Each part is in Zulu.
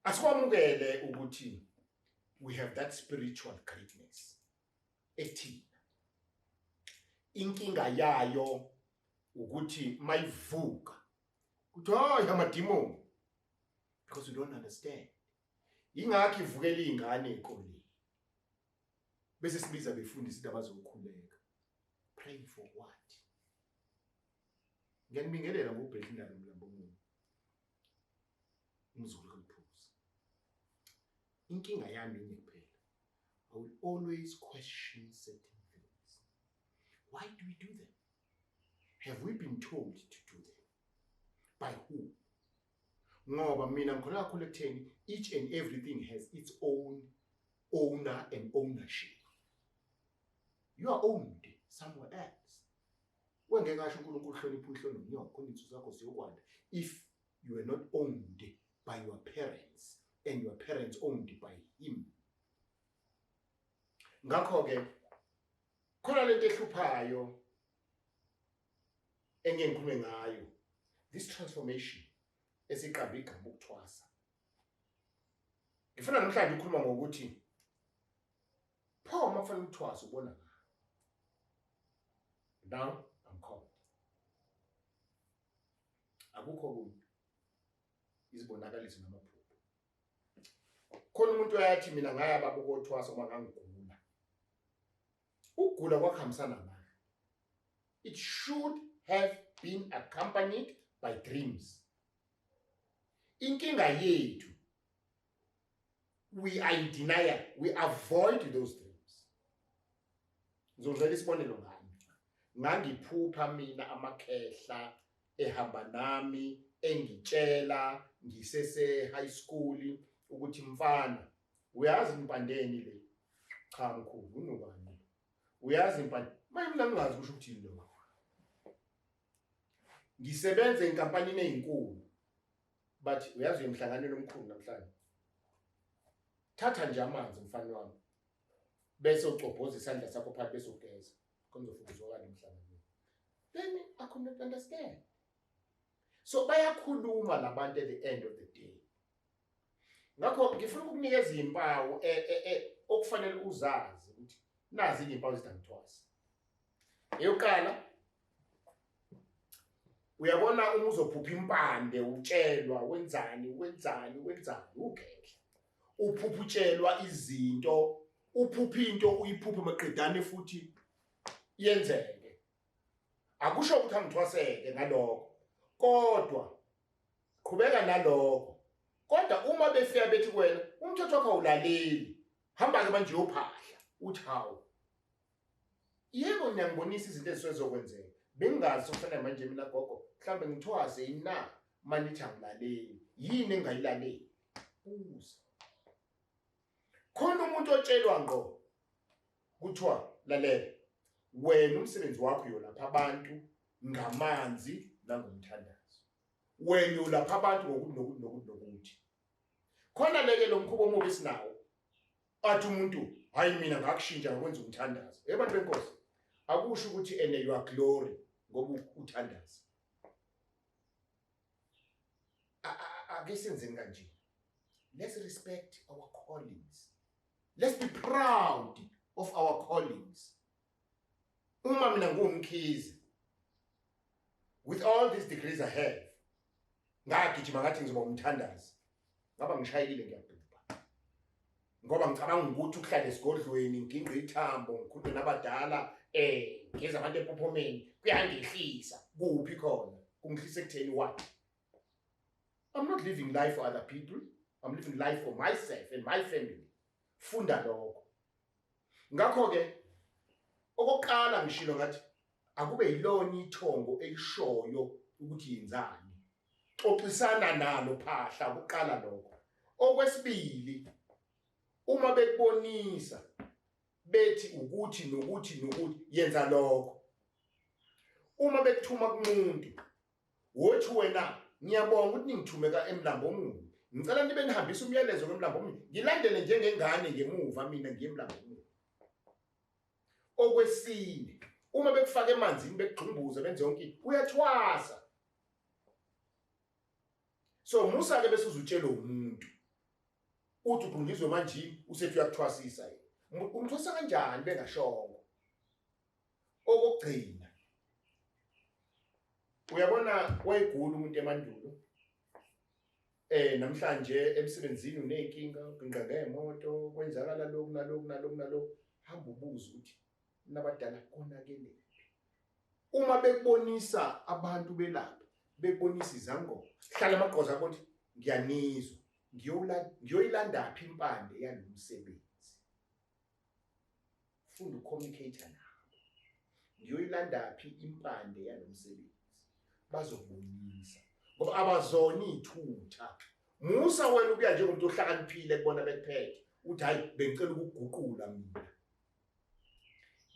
Asikwamukele ukuthi we have that spiritual greatness ethina. Inkinga yayo ukuthi mayivuka kuthi hayi amadimoni, because we don't understand. Ingakho ivukela izingane ezikoleni bese sibiza befundisi indaba zokukhuleka. Praying for what? Ngiyanibingelela ngobheka indaba mlambo omunye umzukulu kaMphuzi. Inkinga yami inye kuphela, I will always question certain things. Why do we do them? Have we been told to do them? By who? Ngoba mina ngikholwa kakhulu ekutheni each and everything has its own owner and ownership. You are owned somewhere else. Wengeke asho uNkulunkulu hlonipha uyihlo nonyoko, izinsuku zakho ziyokwanda, if you were not owned by your parents and your parents owned by him. Ngakho-ke khona lento ehluphayo engeke ngikhulume ngayo, this transformation esiqamba igama ukuthwasa. Ngifuna namhlanje ukukhuluma ngokuthi pho uma kufanele uthwase ubona ngani. Now I'm called. Akukho kunye izibonakaliso namaphupho. Khona umuntu oyathi mina ngaya baba ukothwasa uma ngangigula. Ukugula kwakuhambisana nayo. It should have been accompanied by dreams. Inkinga yethu, we are in denial, we avoid those dreams. Ngizodlela isibonelo ngami. Ngangiphupha mina amakhehla ehamba nami engitshela ngisese high school ukuthi mfana, uyazi impandeni le? Cha mkhulu, unobani? Uyazi impande? Manje mina ngingazi kusho ukuthini lokho. Ngisebenza enkampanini ezinkulu, but uyazi emhlanganweni omkhulu namhlanje, thatha nje amanzi mfana wami bese ucobhoza isandla sakho phakathi bese ugeza, khona uzofika uzwakala emhlanganweni. Then I could not understand. So bayakhuluma labantu at the end of the day. Ngakho ngifuna ukukunikeza izimpawu okufanele uzazi ukuthi nazi izimpawu zidangithwasa. Eyokuqala, uyabona uma uzophupha impande utshelwa wenzani wenzani wenzani, ukhehla uphupha utshelwa izinto, uphupha into uyiphuphe maqedane futhi yenzeke. Akusho ukuthi angithwaseke ngalokho, kodwa qhubeka nalokho. Kodwa uma befika bethi kuwena umthetho wakho awulaleli, hamba-ke manje uyophahla, uthi hawu yebo ngiyangibonisa izinto ezisuke bengingazi. Sokufanele manje mina gogo mhlawumbe ngithwase yini na manithi angilaleli? Yini engayilaleli? Buza. Khona umuntu otshelwa ngqo kuthiwa lalela wena, umsebenzi wakho uyolapha abantu ngamanzi nangomthandazo, wena uyolapha abantu ngokuthi nokuthi nokuthi nokuthi. Khona leke lo mkhuba omubi sinawo, athi umuntu hayi mina ngakushintsha ngokwenza umthandazo. Ebantu benkosi, akusho ukuthi ene you are glory ngoba uthandaza. Ake senzeni kanje, let's respect our callings, let's be proud of our callings. Uma mina nguMkhize, with all these degrees I have, ngagijima ngathi ngizoba umthandazi, ngaba ngishayekile, ngiyabhubha, ngoba ngicabanga ukuthi ukuhlala esigodlweni nginqe ithambo ngikhulume nabadala ngeza abantu empophomeni kuyangehlisa. Kuphi khona kungihlisa? Ekutheni what? I'm not living life for other people, I'm living life for myself and my family. Funda lokho. Ngakho-ke okokuqala ngishilo ngathi akube yilona ithongo elishoyo ukuthi yenzani, xoxisana nalo phahla kuqala lokho. Okwesibili, uma bekubonisa bethi ukuthi nokuthi nokuthi, yenza lokho. Uma bekuthuma kumuntu, wothi wena, ngiyabonga ukuthi ningithume ka emlambo omunye, ngicela nibe nihambisa umyalezo kwemlambo omunye, ngilandele njengengane ngemuva, mina ngiye emlambo omunye. Okwesine, uma bekufaka emanzini, bekugxumbuza, benze yonke into, uyathwasa. So musa ke bese uzutshela umuntu uthi ugqungizwe manje, usethi uyakuthwasisa yena. Umthwasa kanjani bengashongo? Okugcina, uyabona, wayegula umuntu emandulo, namhlanje emsebenzini uneyinkinga, uginqa ngemoto, kwenzakala lokhu naloku naloku naloku, hamba ubuze ukuthi nabadala konakele. Uma bekubonisa abantu belapha, bekubonisa izangoma, hlala amagqoza ukuthi ngiyanizwa, ngiyoyilandaphi impande yalo msebenzi. Funda ucommunicate nabo, ngiyoyilandaphi impande yalo msebenzi. Bazokubonisa, ngoba abazona iy'thutha. Musa wena ukuya njengomuntu ohlakaniphile kubona bekuphethe, uthi hayi, bengicela ukuguqula. Mina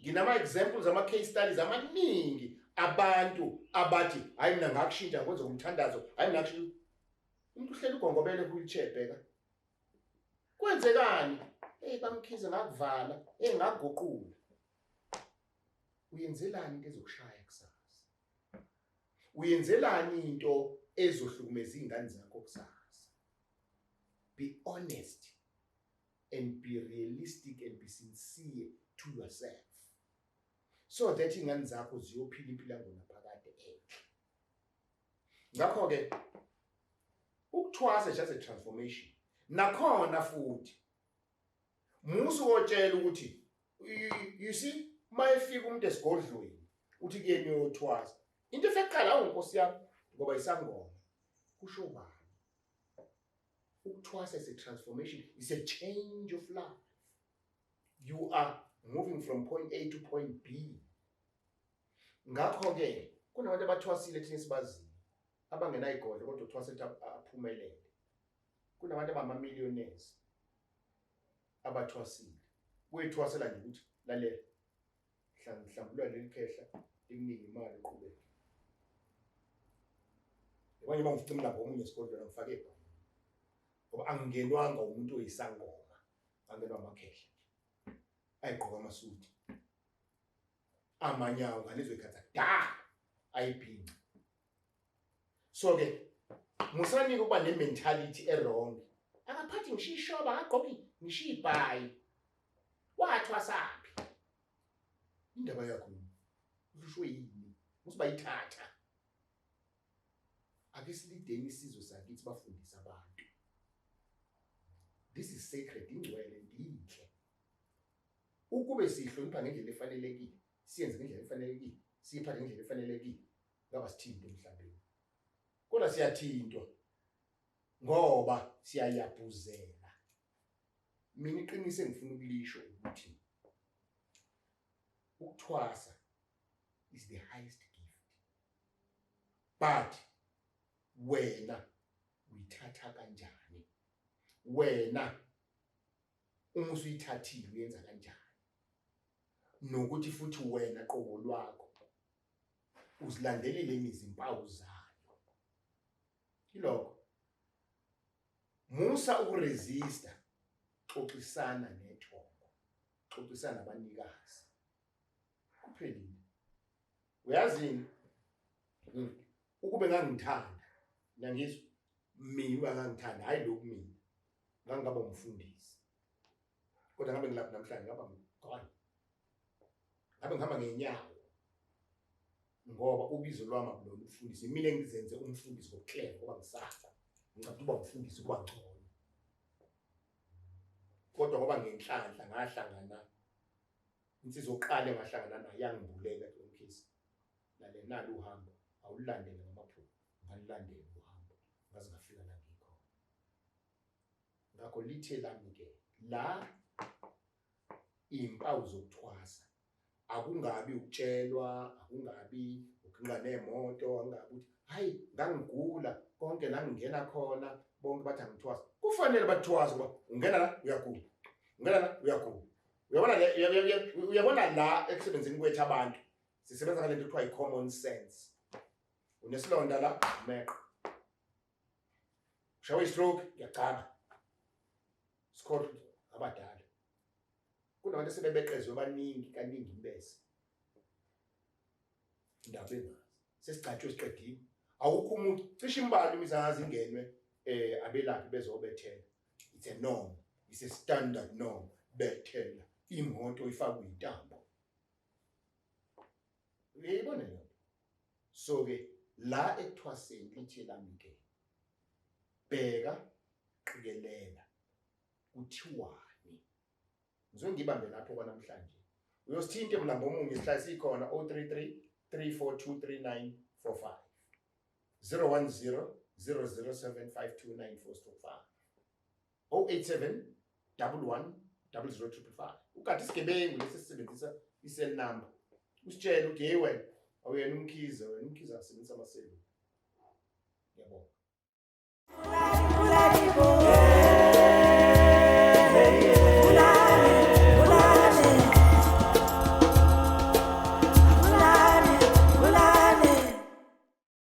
nginama-examples, ama-case studies amaningi, abantu abathi hayi, mina ngakushintsha ngokwenza umthandazo, hayi, mina ngakushintsha. Umuntu uhleli ugongobele ku-wheelchair, bheka kwenzekani. Hey, bamkhize, ngakuvala, hey, ngakuguqula. Uyenzelani into ezokushaya kusasa? Uyenzelani into ezohlukumeza iy'ngane zakho kusasa? Be honest and be realistic and be sincere to yourself so that iy'ngane zakho ziyophila impilo yangonaphakade enhle. Ngakho-ke ukuthwasa just a transformation. Nakhona futhi musu wotshela ukuthi you see, uma efika umuntu esigodlweni uthi kuyena uyothwasa, into efeqala, awu nkosi yami, ngoba isangoma. Kusho bani? Ukuthwasa is a transformation, is a change of life. You are moving from point A to point B. Ngakho-ke kunabantu abathwasile thina esibaziyo abangenayigodlo, kodwa uthwase ukuthi aphumelele. Kunabantu abama-millionaires abathwasile. Kuyithwasela nje ukuthi lalela, hlambulula leli khehla, likunike imali, uqhubeke. Yabona, uma ngifica umlambo omunye esigodlweni, ngifake ebhayini, ngoba angingenwanga umuntu oyisangoma, angenwa amakhehla ayigqoka amasuti amanyawo ngalezo zikhathi akudala ayibhinca. So-ke musanike ukuba ne-mentality e-wrong. Akaphathi ngisho ishoba, akagqoki ngisho ibhayi, wathwasaphi? Indaba yakho uhlushwe yini? Musubayithatha. Ake silideni isizwe sakithi, bafundise abantu. This is sacred, ingcwele, ndinhle. Ukube siyihlonipha ngendlela efanelekile, siyenze ngendlela efanelekile, siyiphathe ngendlela efanelekile, ngaba sithinto emhlabeni. Kodwa siyathintwa ngoba siyayabhuzela. Mina iqiniso engifuna ukulisho ukuthi ukuthwasa is the highest gift, but wena uyithatha kanjani? Wena uma usuyithathile uyenza kanjani? Nokuthi futhi wena qobo lwakho uzilandelile izimpawu zayo? Ilokho. Musa ukuresista, xoxisana nethongo, xoxisana nabanikazi, kuphelile. Uyazini, ukube ngangithanda, ngiyangizwa mina, uba ngangithanda, hayi lokhu, mina ngangingaba umfundisi, kodwa ngabe ngilapha namhlanje ngaba gone, ngabe ngihamba ngenyawo, ngoba ubizo lwami akulona ubufundisi. Mina engizenze umfundisi ngokuclever, ngoba ngisaba, ngicabanga ukuba umfundisi kuba ngcono, kodwa ngoba ngenhlanhla ngahlangana insizwa oqala engahlangana nayo yangibulela umkhisi lale nalo uhambo awulandele ngamaphupho, ngalilandela uhambo ngaze ngafika la ngikhona. Ngakho lithe lami-ke la iy'mpawu zokuthwasa akungabi ukutshelwa, akungabi ukunqa nemoto, akungabi ukuthi hayi ngangigula. Konke la ngingena khona bonke bathi angithwasa. Kufanele bathwase ngoba ungena la uyagula. Ungena la uyagula. Uyabona le uyabona la ekusebenzeni kwethu abantu sisebenza ngale nto kuthiwa i-common sense. Unesilonda la meqo. Ushawe i-stroke uyagcaba. Sikhohlwe abadala. Kunabantu esebebeqezwe baningi kaningi imbese. Indaba engazi. Sesigcatshwe siqediwe. Awukho umuntu cishe imibalo imizazi ingenwe abelaphi bezobethela. It's a norm. It's a standard norm. Bethela imoto ifakwe intambo. Uyayibona leyo nto? So ke la ekuthwaseni lithi lami ke bheka qikelela kuthiwani. Ngizoke ngibambe lapho kwanamhlanje. Uyosithinta emlambo omunye sihlale sikhona 033 342 3945 010 0075294 087 11 00555. Ukade isigebengu lesi sisebenzisa i-cell number. Usitshele ukuthi hey wena awuyena uMkhize, wena uMkhize asebenzisa amaselula. Ngiyabonga.